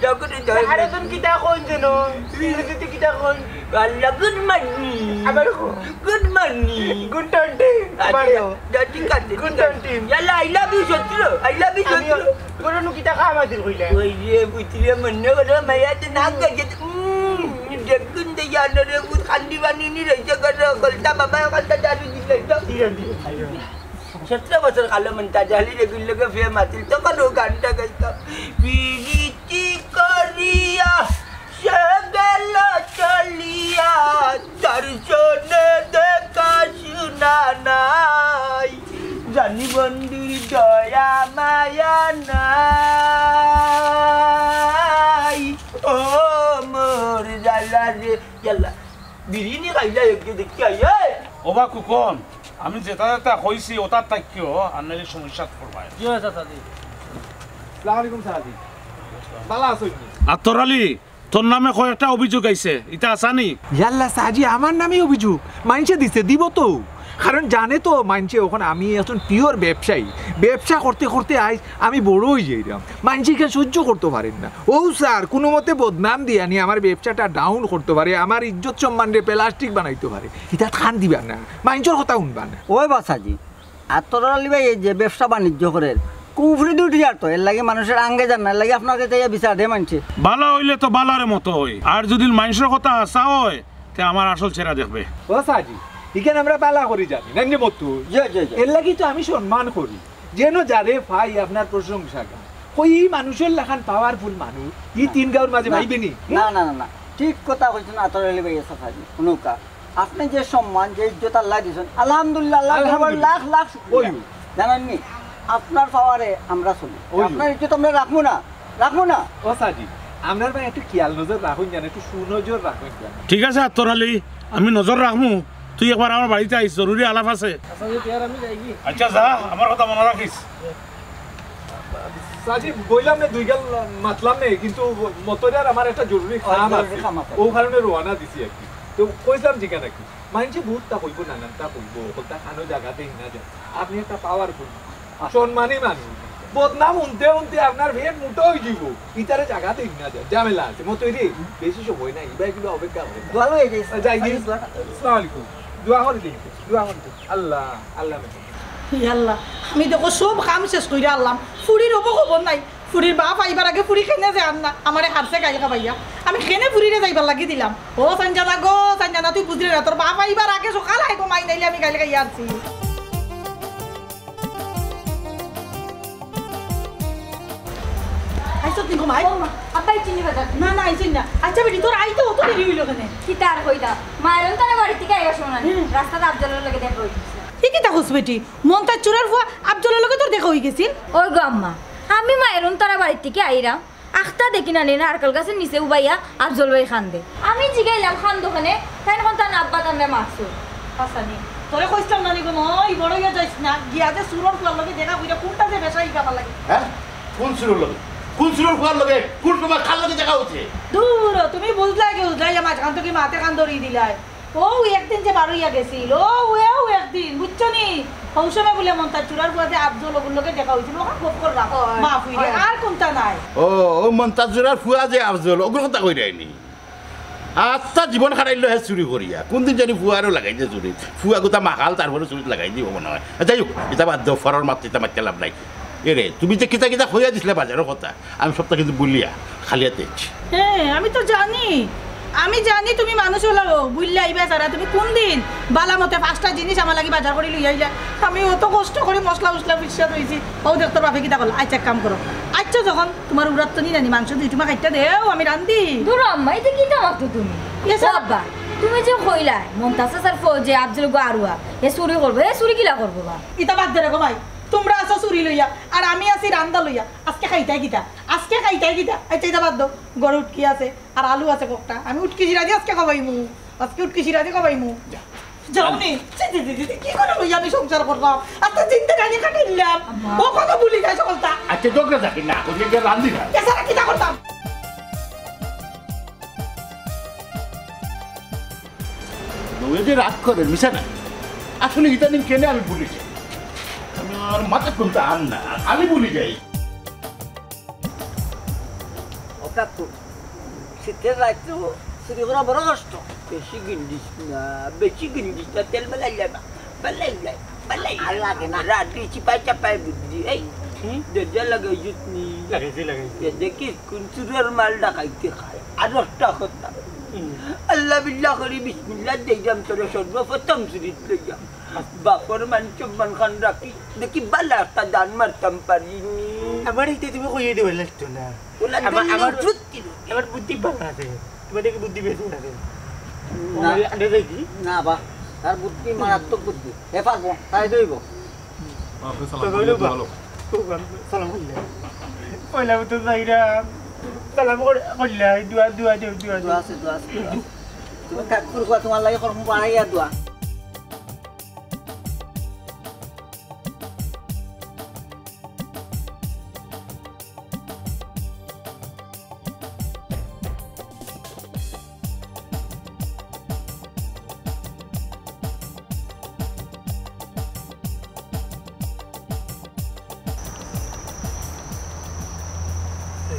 যখন এই ধরে আরে তুমি কিতা কইন যেন? ইংরেজিতে কিতা কইন? আল্লাহ, গুড মর্নিং। আবার কো। Good morning. গুড টন্টিং। আচ্ছা, আবার কো। যা, ঠিক আছে, ঠিক গুড আছে। টন্টিং। ইয়াল্লা, I love you, শত্রু। I love you, আমিও শত্রু। কোনো নু কিতা কাম আছিল কইলে? ওই যে, বুঝলি, মনে করে মায়া তো না গেছে। উম, দেখুন তো জানো রে, বুঝ খান্ডি বানিনি রইছে করে, গলতা বাবা ওখানটা জানি দিলে তো। ঠিক আছে, ঠিক আছে। সতেরো বছর কালো মন্তাজ আলী রেগুর লগে প্রেম আছিল, তখন ও গানটা গাইতাম। পিরিতি করিয়া সে গেল চলিয়া, তার সনে দেখা শুনা নাই। জানি বন্ধুর দয়া মায়া নাই, ও মোর জ্বালা রে। ইয়াল্লা, বিরিয়ানি খাইলা একটু দেখি আই, এই। ওবা কুকন, আমি যেতা যেতা কইছি, ওতা থাকিও, আর নাইলে সমস্যাত পড়বায়। জি অয় চাচাজি। আসসালামু আলাইকুম চাচাজি। ভালা আছইন নি? আতর আলী, তোর নামে কয়েকটা অভিযোগ আইছে, ইতা হাছা নি? ইয়াল্লা চাচাজি, আমার নামে অভিযোগ? মাইনষে দিছে, দিবো তো। কারণ জানে তো মাইনষে অখন আমি একজন পিওর ব্যবসায়ী। ব্যবসা করতে করতে আইজ আমি বড় অইযাইরাম। মাইনষে ইখান সইজ্য করতো পারের না। অউ স্যার, কুনুমতে বদনাম দিয়া নি আমার ব্যবসাটা ডাউন করতো পারে, আমার ইজ্জত সম্মানরে প্লাস্টিক বানাইতো পারে। ইতাত কান দিবা না, মাইনষর কথা হুনবা না। ওই বা চাচাজি, আতর আলী ভাইয়ে যে ব্যবসা বাণিজ্য করের, কুফরি দুটি আর তো, এরলাগি মানষর আঙ্গে যার না, এরলাগি আপনার গেছে আইয়া বিচার দেয় মাইনষে। ভালা অইলে তো ভালার মতো অয়, আর যুদি মাইনষর কথা হাছা অয়, তে আমার আসল চেহারা দেখবে। ও চাচাজি, ইখান আমরা ভালা করি জানি, নানি মতো। জি, জি, জি। এরলাগি তো আমি সম্মান করি। যেন যারে পাই আপনার প্রশংসা গান। কই ই মানষর লাখান পাওয়ারফুল মানুষ, ই না। তিন গাউর মাঝে না। পাইবে নি? না, না, না, না। ঠিক কথা কইছইন আতর আলী ভাইয়ে চাচাজি। হুনউক্কা, আপনে যে সম্মান, যে ইজ্জত আল্লায় দিছইন, আলহামদুলিল্লাহ, আল্লাহর দরবারে আলহামদুলিল্লাহ। লাখ লাখ শুকরিয়া। ওই। জানইন নি, আপনার পাওয়ারে আমরা চলি। ওই। আপনার ইজ্জত আমরা রাখমু না, রাখমু না। ও চাচাজি, আমরার বায় একটু খিয়াল নজর রাখইন জান, একটু সুনজর রাখইন জান। ঠিক আছে আতর আলী, আমি নজর রাখমু। তুই একবার আমার বাড়িত আইস, জরুরি আলাপ আছে। আচ্ছা, যা, আমার কথা মনো রাখিস। চাচাজি, বইলাম নে, দুই গাল মাতলাম নে, কিন্তু মতরে আর আমার একটা জরুরি কাম আছে। কাম আছে। অউ কারণে রওয়ানা দিছি আর কি। তে কইছলাম যেখান আর কি। মাইনষে বউততা কইবো, নানানতা কইবো, হকলতা খানো জাগাত দেয় না যায়। আপনে একটা পাওয়ারফুল, সম্মানী মানুষ। বদনাম হুনতে হুনতে আপনার পেট মুটা অই যাইবো। ইতারে জাগা দেইন না, যা-, ঝামেলা আছে। মতই রে, বেশি সময় নাই, ইবায় কিন্তু অপেক্ষা করে। ভালো হয়ে গেছে। যাই দিন। আসসালামু আলাইকুম। দোয়া করি দিন, দোয়া করি দিন। আল্লাহ, আল্লাহ। ই আল্লাহ, আমি দেখো সব কাম শেষ কইরা আনলাম, ফুড়ির অবো খবর নাই। ফুড়ির বাপ আইবার আগে ফুড়ি কেনে যে আর না, আমারে হারছে গাইল খাবাইয়া। আমি কেনে ফুড়িরে যাইবার লাগি দিলাম। ও সঞ্জানা গো, সঞ্জানা, তুই বুঝলি না, তোর বাপ আইবার আগে সকাল আইবো মাই, নাইলে আমি গাইল খাইয়া আনছি। আইছত নি গো মাই? ও মা, আব্বাই চিনি বাজার। না, না, আইছইন না। আচ্ছা বেটি, তোর আইতে অত দেরি অইলো কেনে? কিতা আর কইতাম, মায়ের তারা বাড়ি থাকি আইয়া শোনা নি। হুম। রাস্তাত আফজলর লগে দেখা অই গেছে। ই কিতা কস বেটি? মন্তাজ চুরার ফুয়া আফজলর লগে তোর দেখা অই গেছিল? ওই গো আম্মা, আমি মায়ের তারা বাড়ি থাকি আইরাম, আখতা দেখি না নি নারকেল গাছের নিচে উবাইয়া আফজল ভাই কান্দে। আমি জিগাইলাম, "কান্দো কেনে?" তাইন কইন, "তান আব্বা তানরে মারছে।" হাছানি। তোরে কইছলাম না নি গো, নয়, বড় অইয়া যাইস না। গিয়া যে চুরর ফুয়ার লগে দেখা কইরা কুনটা যে বেশা ইগা ভালা লাগে। হ্যাঁ? কুন চুরর লগে? কুন চুরর ফুয়ার লগে? কুন সময় কার লগে দেখা অইছে? দূর, তুমি বুঝলায় কি বুঝলায়, মাঝখান থাকি মাতে কান ধরি দিলায়। ও একদিন যে বার অইয়া গেছিল, ও, ও একদিন, বুঝছো নি? হউ সময় বুলে মন্তাজ চুরার ফুয়া যে আফজল, অগুর লগে দেখা অইছিল, ওখান গপ করলাম। ওই। মাফ অইলে, ওই। আর কুনটা নাই। ও, ও মন্তাজ চুরার ফুয়া যে আফজল, অগুর কথা কইরায় নি। আস্তা জীবন খাটাইলো হে চুরি করিয়া। কুনদিন জানি ফুয়ারেও লাগাই দে চুরি। ফুয়া গুতা মাখাল, তারপরে চুরিত লাগাই দিব মনে অয়। যাই হউক, ইতা বাদ দেও, ফরর মাত ইতা মাতিয়া লাভ নাই। এরে, তুমি যে কিতা কিতা কইয়া দিছলায় বাজারর কথা, আমি সবটা কিন্তু ভুলিয়া খালি আতে আইছি। হ্যাঁ, আমি তো জানি, আমি জানি তুমি মানুষ অইলাও, ভুলিয়া আইবায় ছাড়া। তুমি কুনদিন ভালা মতে পাঁচটা জিনিস আমার লাগি বাজার করি লইয়া আইলায়? আমি অত কষ্ট করি মশলা উশলা পিষিয়া থইছি। ও দেখ, তোর বাপে কিতা করলা? আচ্ছা, এক কাম করো, আইচ্ছা যখন, তুমার উরাত তো নি নানি, মাংস দুই টুমা কাটিয়া দেও, আমি রান্ধি। ধুরো আম্মা, ইতা কিতা মাতো তুমি? এ ও আব্বা, তুমি যে কইলায় মন্তাজ চাচার ফুয়া যে আফজল গো আরুয়া, হে চুরি করবো, হে চুরি কিলা করবো বা? ইতা বাদ দে রে গো মাই, তুমরা আছো চুরি লইয়া, আর আমি আছি রান্দা লইয়া। আজকে খাইতায় কিতা? আজকে খাইতায় কিতা? আচ্ছা, ইতা বাদ দেও, ঘরো উটকি আছে, আর আলু আছে কয়টা, আমি উটকি শিরা দি আজকে খাবাইমু, আজকে উটকি শিরা দি খাবাইমু। যা। যাও নি। ছি, ছি, ছি, ছি, ছি, কি করে লইয়া আমি সংসার করলাম? আচ্ছা, জিন্দেগানি কাটাইলাম। আম্মা। ও কথা ভুলি যায় সকলটা। আচ্ছা, ঝগড়া থাকি না, ওই যে রান্ধি না। এছাড়া কিতা করতাম? বউয়ে যে রাগ করে, মিছা না। আসলে ইদানিং কেনে আমি ভুলি যাই। আমি আর মাথা কুনতা আর না, আমি ভুলি যাই। ও কাকু, শীতের রাইত তো চুরি করা বড় কষ্ট। বেশি গিন্দিস না, বেশি গিন্দিস না, তেল বেলাই যায় না, বেলাই যায়, বেলাই আর যায়। লাগে না। রাতি চিপাই চাপাই বুদ্ধি, এই, হুম? দরজা লাগাইছিস নি? লাগাইছি, লাগাইছি। এ দেখিস, কোন চুরের মাল ডাকাইতে খায়, আর একটা কথা। হুম। আল্লাহ বিল্লাহ করি বিসমিল্লাহ দেইরাম তোরে সর্বপ্রথম চুরিত লইয়া। বাপর মান সম্মান খান রাখি, দেখি বালা একটা দান মারতাম পারিনি। আমার ইতা তুমি কইয়া দিবা লাগতো না। ওলা আমার, দুনিয়ার আমার, সত্যি লোক। আমার বুদ্ধি ভালা আছে। তোমার দেখি বুদ্ধি বেশি আছে। না। আমার আন্ডা দেখি। না বা, তার বুদ্ধি মারাত্মক বুদ্ধি। হে পারবো, তাই দইব। আপনি সালাম তো করলে তো বা, ভালো। তো বা, সালাম করলে। পয়লা তো যাইরা। সালাম কর-, করলে, দোয়া, দোয়া, দোয়া, দোয়া, দোয়া দোয়া। আছে, দোয়া আছে, দোয়া আছে। তুমি কাকুর কো তোমার লাগি করমু বাড়াইয়া দোয়া।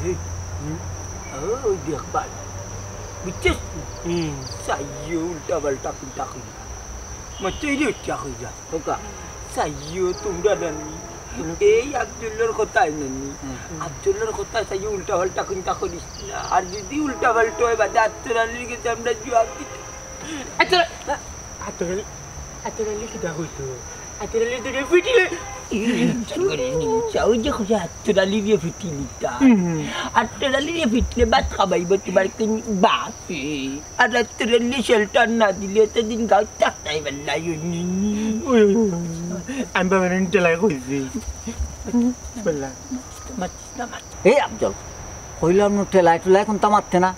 এই, হুম? ওই দেখ ভাই, বুঝছস? হুম। চাইও উল্টা পাল্টা কুন্তা কইরা। মাত্রই রে উঠিয়া কইরা। ওকা, চাইও তোমরা নানি। হুম। এই আব্দুল্লার কথায় নানি। হুম। আব্দুল্লার কথায় চাইও উল্টা পাল্টা কুন্তা করিস না। আর যদি উল্টা পাল্টা হয়, বাদে আত্তর আলীর গেছে আমরা জবাব দিতে। আচ্ছা, আত্তর আলী, আত্তর আলী কিতা কইতো? আত্তর আলী তোরে ফিটিলে। এই, চাইও রে নি, চাইও যে কইছে আত্তর আলীরে ফিটিলিতা। হুম। আত্তর আলীরে ফিটলে ভাত খাবাইব তোমার কোন বাপ? আর রাত্রে লি শেল্টার না দিলে এতদিন গাঁও থাকতাই পারলাই নি। ওই, ওই, ওই, ওই। আমি বাবার ঠেলায় কইছি। বললা। মাতিস না, মাতিস। এই আফজল, কইলাম নু ঠেলায় টুলায় কুন্তা মাততে না।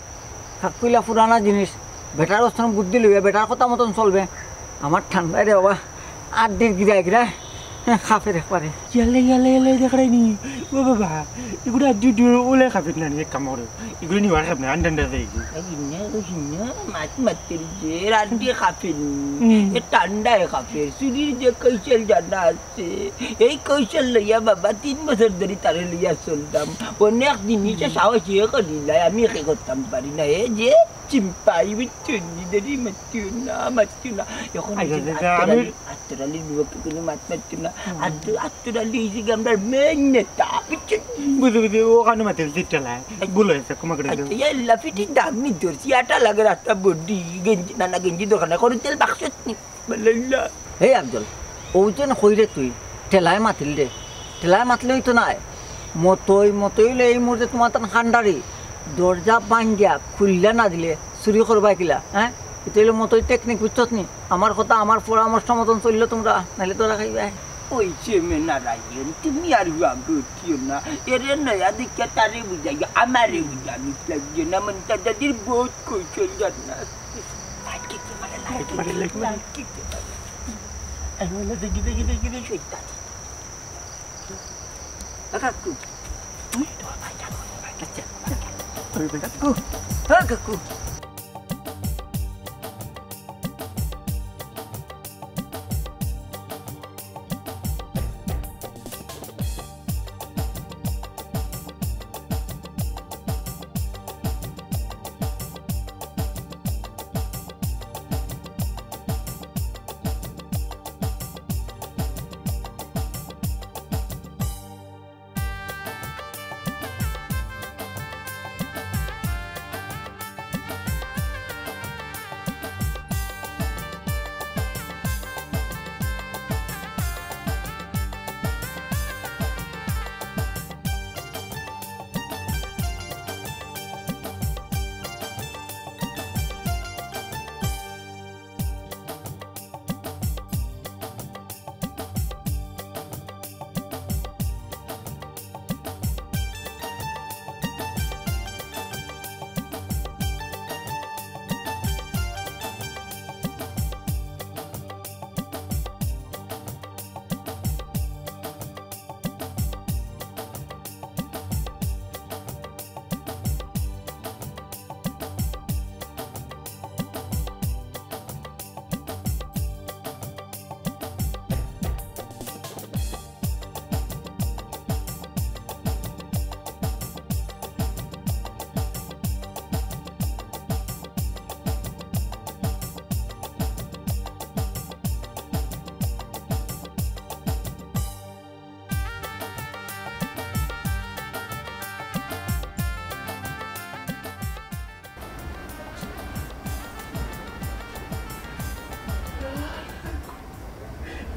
কাকুইলা পুরানা জিনিস, বেটার অস্ত্র বুদ্ধি লইয়া বেটার কথা মতন চলবে। আমার ঠান্ডায় রে বাবা, আড্ডির গিরায় গিরায় হ্যাঁ, কাফের একবারে। ইয়ালে, ইয়ালে, ইয়ালে, দেখরায়নি। ও বাবা, ইগুরে আজু দু ওলে কাফের না নি, এক কাম করো। ইগুরে নিবার কাফের না, আন্ডা, আন্ডা দেয়। এই না, ওই না, মাত মাতের যে, রান্ডি কাফের নি। হুম। এ ঠান্ডায় কাফের। চুরির যে কৌশল জানা আছে, এই কৌশল লইয়া বাবা তিন বছর ধরি তারে লইয়া চলতাম। অনেক জিনিসে সাহস ইয়ে করিলাই, আমি একে করতাম পারি না। এ যে চিম্পাই, বুঝছো নি? দেরি মাতিও না, মাতিও না। এখন আচ্ছা, ওই যে আচ্ছা, আচ্ছা, আত্তরালি, আমি আত্তরালির বিপক্ষে কোনো মাত মাতিও না। হুম। আত্ত-, আত্তরালি এই যে আমরার main নেতা, বুঝছো নি? বুঝে, বুঝে, ওখানে মাতিল, ঠিক ঠেলায়। ভুল হয়েছে, ক্ষমা করে দেবো। আচ্ছা, এই লাফিটি দামি ধরছি, আটা লাগে রাস্তা বডি, গেঞ্জি, না, না, গেঞ্জি দরকার নাই, খরচ তেল বাক্সত নি। বালাইলা। এই আফজল, ও যেন কইরে তুই, ঠেলায় মাতিল রে। ঠেলায় মাতলে হইতো নায়। মতই, মতই হইলে এই মুহূর্তে তোমার তান খান্ডারি। দরজা ভাঙ্গিয়া খুললা না দিলে চুরি করবায় কিলা, হ্যাঁ? এটা হইলো মতই technique, বুঝছত নি? আমার কথা, আমার পরামর্শ মতন চললে তোমরা, নাইলে তোরা খাইবায়। ওই যে মে নারায়ণ, তুমি আর হুয়া গতিও না। এরে নয়া দেখিয়া তারে বুঝাইয়া, আমারে বুঝানি লাগছে না, মনটা দাদির বহুত কৌশল জানা। লাইট কিনতে পারে, লাইট কিনতে পারে, লাইট কিনতে পারে। আমি বললাম, দেখি, দেখি, দেখি, দেখি। শয়তান। ও কাকু। হুম? আচ্ছা। কাকু। ও কাকু।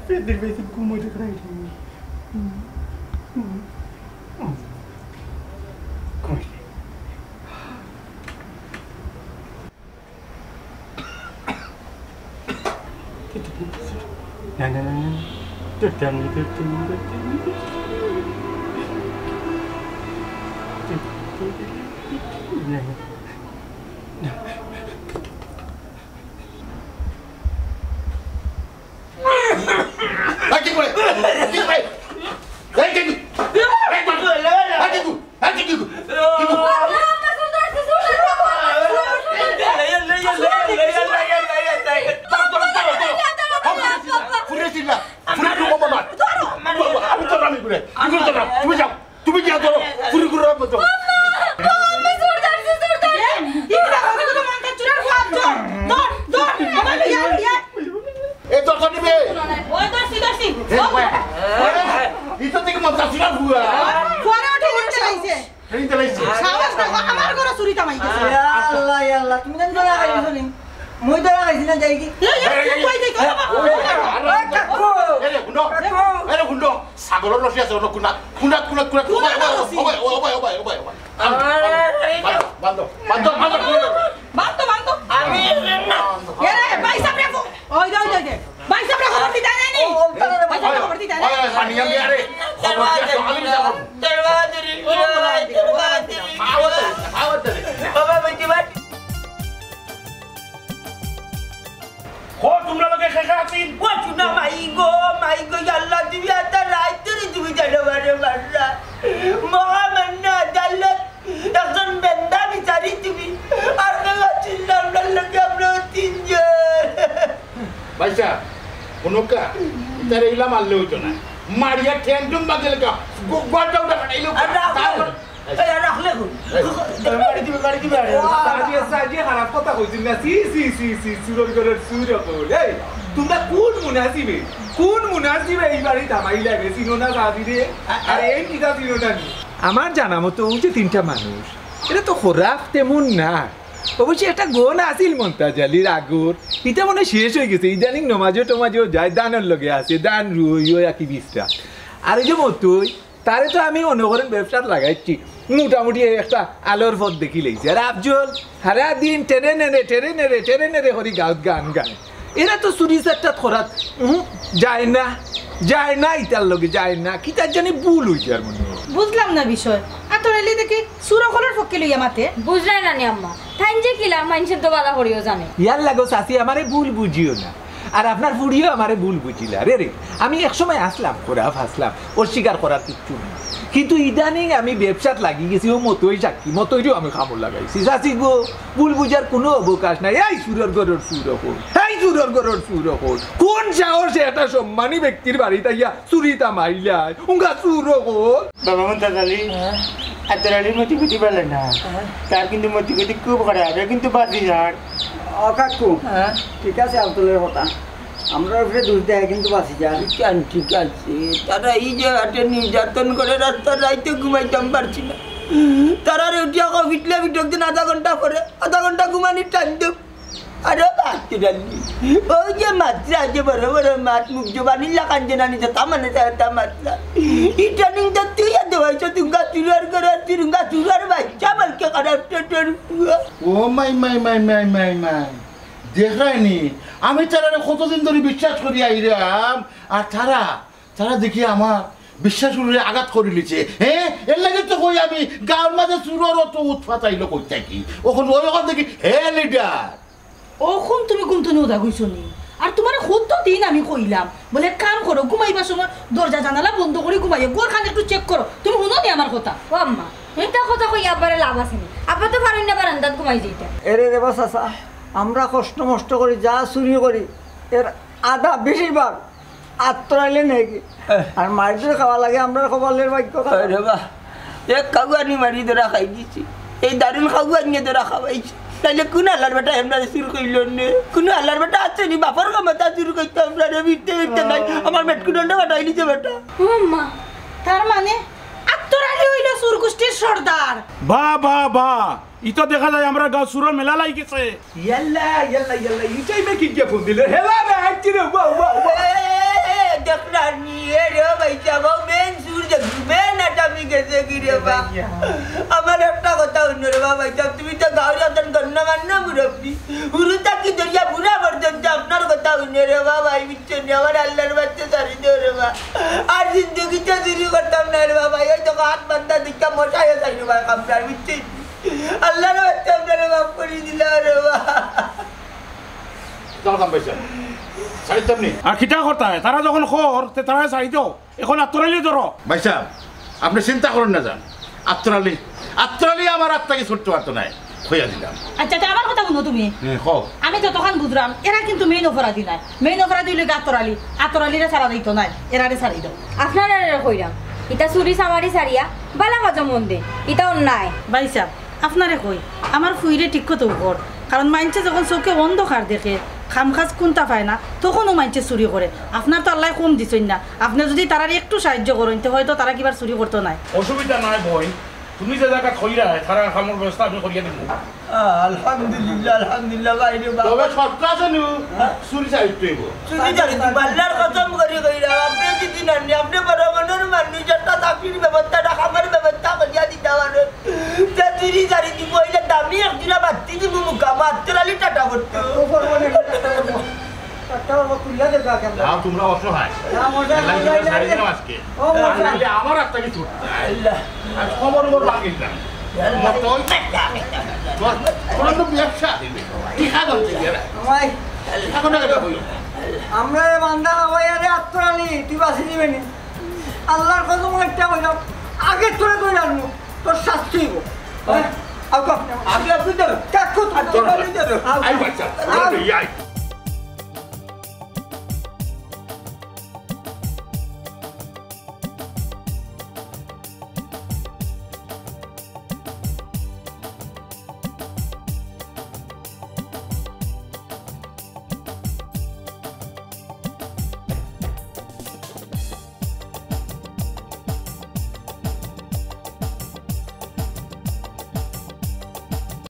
পেটের ভেতর ঘুম হইতে খাইনি। ঘুমাইলে। না, না, না, না। তোর টান, তোর টান, তোর টান। না, না। এই, কি করে? কি করে? এই, কি করে? এই, কি করে? এই, কি করে? এই, কি করে? ফুরে চিল্লা, ফুরে চিল্লা, ফুরে চিল্লা, আমি তো রানি করে, আমি তো রানি, তুমি যাও। তুমি গিয়া ধরো, চুরি করে রাখবো তো। আম্মা, আম্মা, জোর ধরছি, জোর ধরছি। এই, এই দেখো, দেখো, মানটা চুরার বাপ, ধর, ধর, ধর, আমার বিয়া, বিয়া। এ, ধরছো নিবে? ওই ধরছি, ধরছি। এ, ও, কয়, কয়, ইতো থেকে মানটা চুরার বুয়া। পরে উঠে নিতে লাগছে। এই তো লাগছে। সাহস দেখো, আমার ঘরে চুরি কামাই গেছে। ইয়া আল্লাহ, ইয়া আল্লাহ, তুমি জানো ধরা খাইছো নি? মুই ধরা খাইছি না, যাই কি? এই, এই, এই, এই, কই যাই, কই যাই? ওই, ওই, ওই, ওই, কাকু। এই রে, হুনো। কাকু। এই রে, হুনো। ছাগলর রশি আছে, অন্য কুনা, কুনা, কুনা, কুনা, কুনা ওবায়, ওবায়, রশি? ওবায়, ওবায়, ওবায়, ওবায়, ওবায়। আরে, এই বান্ধো, বান্ধো, বান্ধো, বান্ধো, বান্ধো। বান্ধো, বান্ধো। আমি এরে, ভাই সাহেব রে, ওই দে, ওই দে, ওই দে। ভাই সাহেব রে, খবর দিতে নাই নি? ও, ও, ভাই সাহেব রে, খবর দিতে নাই? ওই, ওই, পানি আনবি আরে। খবর দিয়া তো আমি বিচার করবো। খাওয়া দে, খাওয়া দে। বাবা, বুঝতে পারছি। হো, তোমরা লোকে খেখা আছি। ও চুনা মাই গো, মাই গো, ইয়া আল্লাহ, তুমি আর নৌকা, তার এইলা মারলে অইতো না। মারিয়া ঠ্যাং টুং বাদ দিলে কা, গো-, গোয়ালটা উঠা ফাটাইলো। আর রাখলে তারপর এই, আর রাখলে কই? এই, এই, বাড়ি দিবে, বাড়ি দিবে, আরে। সাজিয়ে, সাজিয়ে খারাপ কথা কইছিল না। ছি, ছি, ছি, ছি, চুরর ঘরর চুর অকল। এই, তোমরা কোন মুনাসিবে? কোন মুনাসিবে এই বাড়িত হামাইলা রে? চিনো না সাজিরে? আ-, আ- আরে, এই কিতা চিনো না নি? আমার জানা মতো অউ যে তিনটা মানুষ, এরা তো খারাপ তেমন না। অবশ্য একটা গন আছিল মন্তাজ আলীর আগর, ইটা মনে হয় শেষ অই গেছে। ইদানিং নমাজও টমাজও যায়, ধানর লগে আছে, ধান রুই, ওই আর কি বিছরা। আর ওই যে মতই, তারে তো আমি মনে করেন ব্যবসাত লাগাইছি, মোটামুটি একটা আলোর পথ দেখিলাইছি। আর আফজল সারা দিন টেরে নেড়ে, টেরে নেড়ে, টেরে নেড়ে করি গাউত গান গায়। এরা তো চুরি চাট্টাত করাত, উহু, যায় না, যায় না, ইতার লগে যায় না, কিতার জানি ভুল অইছে আর মনে হয়। বুঝলাম না বিষয়। আতর আলী দেখি চুর অকলর পক্ষে লইয়া মাতে। বুঝরায় না নি আম্মা, তাইন যে কিলা মাইনষে তো বালা করিও জানে। ইয়ার লাগো চাচি, আমারে ভুল বুঝিও না, আর আপনার ফুড়িও আমারে ভুল বুঝিলা। রে রে, আমি এক সময় আসলাম, খারাপ আসলাম, অস্বীকার করার কিচ্ছু নাই। কিন্তু ইদানিং আমি ব্যবসাত লাগি গেছি, ও মতই সাক্ষী, মতইরেও আমি কামো লাগাইছি। চাচি গো, ভুল বুঝার কোনো অবকাশ নাই। এই চুরর ঘরর চুর অকল, এই চুরর ঘরর চুর অকল, কোন সাহসে একটা সম্মানী ব্যক্তির বাড়িত আইয়া চুরিত হামাইলায়? উঙ্গা চুর অকল। বাবা মন্তাজ আলী, হ্যাঁ? আতর আলীর মতি গতি ভালা না। হ্যাঁ। তার কিন্তু মতি গতি খুব খারাপ, এ কিন্তু বাজি যার। ও কাকু, হ্যাঁ? ঠিক আছে, আফজলর কথা। আমরার উপরে দোষ দেয় কিন্তু বাজি যার। ঠিক আছে, ঠিক আছে। তারা এই যে হাতে নির্যাতন করে, রাস্তার রাইতে ঘুমাইতাম পারছি না। তারারে উঠিয়া কও, ফিটলে ফিটক দিন আধা ঘন্টা পরে, আধা ঘন্টা ঘুমানির টাইম দেও। আরে বাচ্চা ডালি, ওই যে মাতরা, যে বড় বড় মাত, মুখ জবানির লাখান যে নানি, যেতা মানে তা মাতরা। ই ট্রেনিং তো তুই আর দেওয়াইছ, তুঙ্গা চুরর ঘরর, তুঙ্গা চুরর বাচ্চা, বলকে খারাপ টেটের পুয়া। ও মাই, মাই, মাই, মাই, মাই, মাই। দেখরায়নি, আমি তারারে কতদিন ধরি বিশ্বাস করি আইরাম, আর তারা, তারা দেখি আমার বিশ্বাস উপরে আঘাত করিলিছে। হ্যাঁ, এর লাগি তো কই আমি, গাউর মাঝে চুরর অত উৎপাত আইলো কই থাকি। অখন ওই অখন দেখি, হে লিডার, অখন তুমি ঘুম থনে উঠা গইছো নি? আর তুমারে কত দিন আমি কইলাম, বলে, "এক কাম করো, ঘুমাইবার সময় দরজা জানালা বন্ধ করি ঘুমাইও, ঘরখান একটু চেক করো।" তুমি হুনো নি আমার কথা? ও আম্মা, ইতা কথা কইয়া আব্বারে লাভ আছে নি? আব্বা তো পারইন না বারান্দাত ঘুমাই যাইতা। এরে রে বা চাচা, আমরা কষ্ট মষ্ট করি, যা চুরি করি, এর আধা বেশিরভাগ আতর আলীয়ে নেয় গি। আর মাইর যে খাওয়া লাগে, আমরার কপালের ভাগ্য খারাপ। আরে বা, এক খাওয়ানি মারি ধরা খাই দিছি। এই দারুণ খাওয়ানি ধরা খাওয়াইছি। তাইলে কোন আল্লার বেটা আমরারে চুর কইলো নে? কোন আল্লার বেটা আছে নি? বাপর ক্ষমতা চুর করতে আমরারে মিথ্যে মিথ্যে নাই। আমার মেটকুটনটা বাটাই নিছে বেটা। ও আম্মা, তার মানে আতর আলী অইলো চুর গোষ্ঠীর সর্দার। বা, বা, বা। ইতা দেখা যায় আমরার গাঁও চুরর মেলা লাগি গেছে। ইয়াল্লা, ইয়াল্লা, ইয়াল্লা, ইটাই মে কি গিয়া ফোন দিল? হেলা না, আইছি রে, ওয়া, ওয়া, ওয়া। এ, এ, এ, দেখরা নি, এ রে ভাই সাব, ও মেন চুর দেখি, মেন আসামি গেছে গি রে বা। আমার একটা কথা হুনো রে বা ভাই সাব, তুমি তো গাঁওর একজন গণ্যমান্য মুরব্বি। হুরু থাকি ধরিয়া বুড়া পর্যন্ত আপনার কথা হুনো রে বা ভাই, বুঝছো নি? আমার আল্লার বাচ্চা ছাড়ি দেও রে বা। আর জিন্দেগিতে চুরি করতাম না রে বা ভাই, ওই দেখো হাত বান্ধা দিকটা মশাইও যাই রে ভাই, কামড়ার, বুঝছো নি? আল্লার বাচ্চা আপনারে মাফ করি দিলাম রে বা। যাও, যাও, ভাই সাব। ছাড়িতাম নি। আর কিতা করতায়? তারা যখন কর, তে তারারে ছাড়ি দেও। অখন আতর আলীরে ধরো। ভাই সাব, আপনে চিন্তা করইন না যান। আতর আলী, আতর আলী আমার আত থাকি ছুটতে পারতো নায়। কইয়া দিলাম। আচ্ছা, তে আমার কথা হুনো তুমি। হুম, কও। আমি যতখান বুঝরাম, এরা কিন্তু মেইন অপরাধী নায়। মেইন অপরাধী অইলো গি আতর আলী। আতর আলীরে ছাড়া যাইতো নায়, এরারে ছাড়ি দেও। আপনারারে কইরাম, ইতা চুরি চামারি ছাড়িয়া বালা কাজো মন দে, ইতা অন্যায়। ভাই সাব, আপনারে কই, আমার ফুইরে ঠিক মতো কর, কারণ মাইনষে যখন চউখে অন্ধকার দেখে, কাম কাজ কুন্তা পায় না, তখনও মাইনষে চুরি করে। আপনার তো আল্লায় কম দিছইন না, আপনে যুদি তারারে একটু সাহায্য করইন, তে হয়তো তারা কিবার চুরি করতো নায়। অসুবিধা নাই বইন, তুমি যে জাগাত কইরায়, তারার কামর ব্যবস্থা আমি করিয়া দিমু। আহ, আলহামদুলিল্লাহ, আলহামদুলিল্লাহ, ভাই রে বাবা। তবে শর্ত আছে নু, হ্যাঁ? চুরি ছাড়িতে অইবো। চুরি ছাড়িতে অইবো, আল্লার কসম করি কইরাম, আপনে যুদি নানি, আপনে বড় মনর মানুষ, একটা চাকরির ব্যবস্থা, একটা কামর ব্যবস্থা করিয়া দিতা পারো। তে চুরি ছাড়ি দিমু, অইলে দামি এক জোড়া বাত্তি দিমু মুখা, মাত্র আলি টাটা করতো। একটা করবো না, একটা করবো। একটা করবো, তুলিয়া দে যা কেমন। যাও, তোমরা অসহায়। না, মজা, এর লাগি মজা, তোমরা ছাড়ি মজা। দিলাম আজকে। ও, মজা। আর নাইলে আমার আত্মা কিছু উঠতো না। আল্লাহ। আজ খবর খবর বাকি না। আল্লাহ। মত ওই, তোমার, তোমার তো ব্যবসা দিবে। কি খাবেন থেকে এরা? ভাই। এখন আগে তো হইল। আমরা রে বান্দা, ভাই, আরে আত্মরানি, তুই বাঁচি দিবে নি। আল্লাহর কসম একটা কইলাম, আগে তোরে কইলাম, তোর শাস্তি হইব। হ্যাঁ? আও, কাকু। আগে আপনি ধরো। কাকু, তুমি আচ্ছা, ধরো। আচ্ছা। আও। আই বাচ্চা, আও। এই, এই।